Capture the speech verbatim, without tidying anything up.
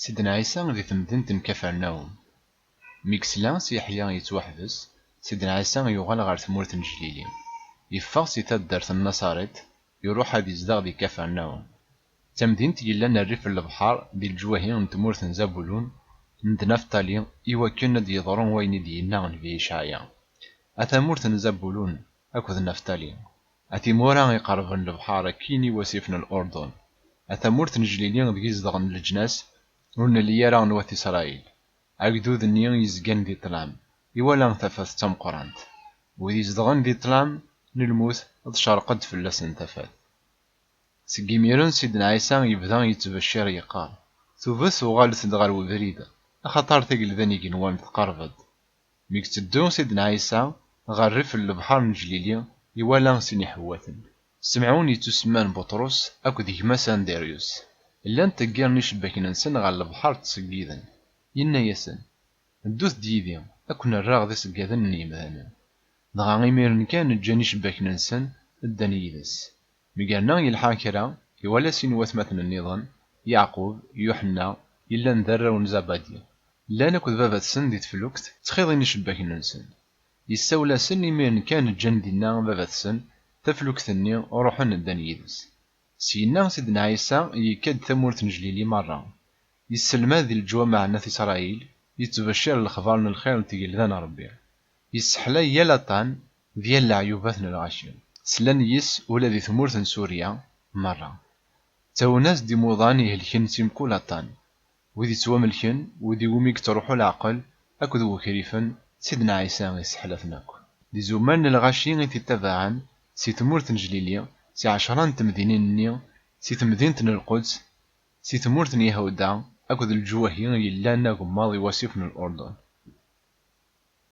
Sidna Ɛisa di temdint n Kafarnawum. Mi yesla s Yeḥya yettwaḥbes, Sidna Ɛisa yuɣal ɣer tmurt n Jlili. Yeffeɣ si taddart n Naṣarit, iruḥ ad izdeɣ di Kafarnawum. D tamdint yellan rrif n lebḥer di leǧwahi n tmurt n Zabulun d Naftali, iwakken ad d-yeḍru wayen i d-yenna Nnbi Icɛaya: A tamurt n Zabulun akked Naftali, a timura iqerben lebḥer akkin i wasif n Lurdun, a tamurt n Jlili deg i zedɣen leǧnas, ur nelli ara n wat Isṛayil. Agdud-nni yezgan di ṭṭlam iwala tafat d tameqqrant. Wid izedɣen di ṭṭlam n lmut tcerreq-d fell-asen tafat. Seg imiren Sidna Ɛisa yebda yettbeccir yeqqar: Tubet, uɣalet-d ɣer webrid, axaṭer tagelda n igenwan tqerreb-d. Mi yetteddu Sidna Ɛisa ɣer rrif n lebḥer n Jlili, iwala sin iḥewwaten, Semɛun yettusemman Buṭrus akked gma-s Andryus. Llan ttḍeggiren icebbaken-nsen ɣer lebḥer ttṣeggiden. Yenna-yasen: Ddut-d yid-i, ad ken-rreɣ d iṣeggaden n yemdanen. Dɣa imiren kan ǧǧan icebbaken-nsen, ddan yid-s. Mi yerna yelḥa kra, iwala sin watmaten nniḍen, Yeɛqub, Yuḥenna, yellan d arraw n Zabadi, llan akked baba-tsen di teflukt, ttxiḍin icebbaken-nsen. Yessawel-asen, imiren kan ǧǧan dinna baba-tsen, taflukt-nni, ruḥen ddan yid-s. Syenna Sidna Ɛisa yekka-d tamurt n Jlili merra. Yesselmad di leǧwameɛ n At Isṛayil, yettbeccir lexbar n lxir n tgelda n Ṛebbi. Yesseḥlay yal aṭṭan d yal leɛyubat n lɣaci. Slan yis ula di tmurt n Surya merra. Ttawen-as-d imuḍan ihelken si mkul aṭṭan. Wid yettwamelken, wid iwumi yettruḥu leɛqel akked wekrifen, Sidna Ɛisa isseḥla-ten akk. D izumal n lɣaci i t-ittabaɛen si tmurt n Jlili, si ɛecra n temdinin-nni, si temdint n Lquds, si tmurt n Yahuda akked leǧwahi yellan agemmaḍ i wasif n Lurdun.